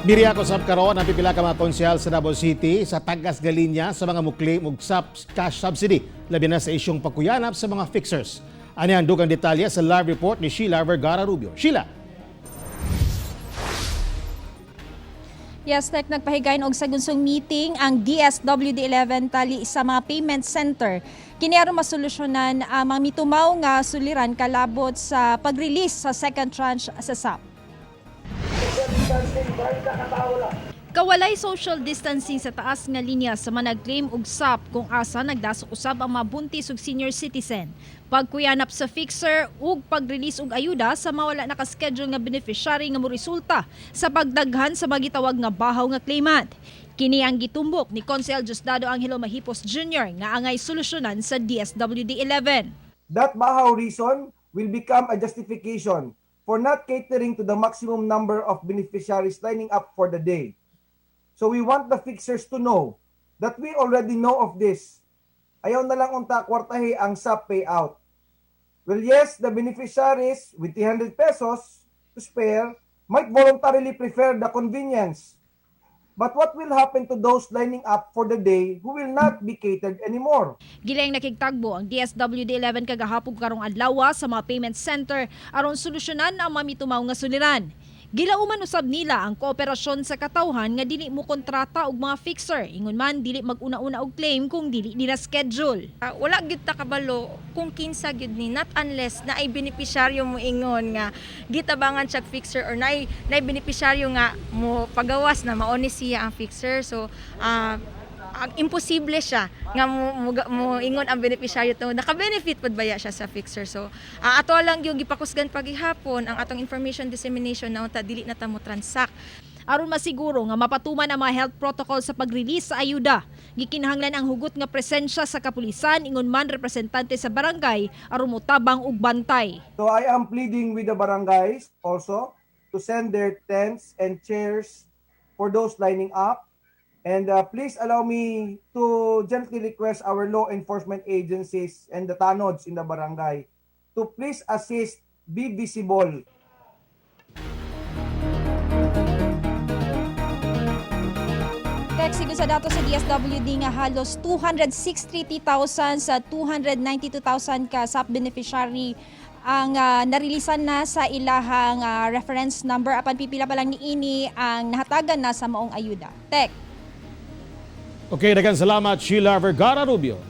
Niriyako sab karon ang pipila ka mga konsehal sa Davao City sa tag-as galinya sa mga mukli og cash subsidy, labi na sa isyong pagkuyanap sa mga fixers. Ani ang dugang detalye sa live report ni Sheila Vergara Rubio. Sheila. Yes, Tek, nagpahigayon og sagunsong meeting ang DSWD 11 tali sa mga payment center. Kini aron masolusyonan ang mga mitumaw nga suliran kalabot sa pag-release sa second tranche sa SAP. Kawalay social distancing sa taas nga linya sa mga nag-claim og SAP kung asa nagdasok usab ang mga buntis ug senior citizen. Pagkuyanap sa fixer ug pag-release og ayuda sa mawala nakaschedule nga beneficiary nga moresulta sa pagdaghan sa magitawag nga bahaw nga claimant. Kini ang gitumbok ni Konsehal Diosdado Angelo Mahipos Jr. nga angay solusyonan sa DSWD 11. That bahaw reason will become a justification for not catering to the maximum number of beneficiaries lining up for the day. So we want the fixers to know that we already know of this. Ayaw na lang unta kwartahi ang SAP payout. Well, yes, the beneficiaries with 300 pesos to spare might voluntarily prefer the convenience. But what will happen to those lining up for the day who will not be catered anymore? Gilaing nakigtagbo ang DSWD 11 kagahapon karong adlaw sa mga payment center aron solusyonan ang mga mitumaw nga suliran. Gilauman usab nila ang kooperasyon sa katawhan nga dili mo kontrata og mga fixer, ingon man dili mag-una-una og claim kung dili nila schedule. Wala gyud ta kabalo kung kinsa gyud ni, not unless naay benepisyaryo mo ingon nga gitabangan siya fixer or naay benepisyaryo nga mo pagawas na mao ni siya ang fixer. So ang imposible siya nga mo ingon ang benepisyaryo to naka-benefit pud baya siya sa fixer. So ato lang yung gipakusgan pagihapon ang atong information dissemination na unta dili na ta mo transact. Aron masiguro nga mapatuman ang mga health protocol sa pag-release sa ayuda, gikinahanglan ang hugot nga presensya sa kapulisan, ingon man representante sa barangay aron motabang og bantay. So I am pleading with the barangays also to send their tents and chairs for those lining up. And please allow me to gently request our law enforcement agencies and the tanods in the barangay to please assist, be visible. Tek, sigon sa datos sa DSWD nga halos 263,000 sa 292,000 ka SAP beneficiary ang narilisan na sa ilahang reference number, apan pipila pa lang niini ang nahatagan na sa maong ayuda. Tek. Okay, daghang salamat, Sheila Vergara Rubio.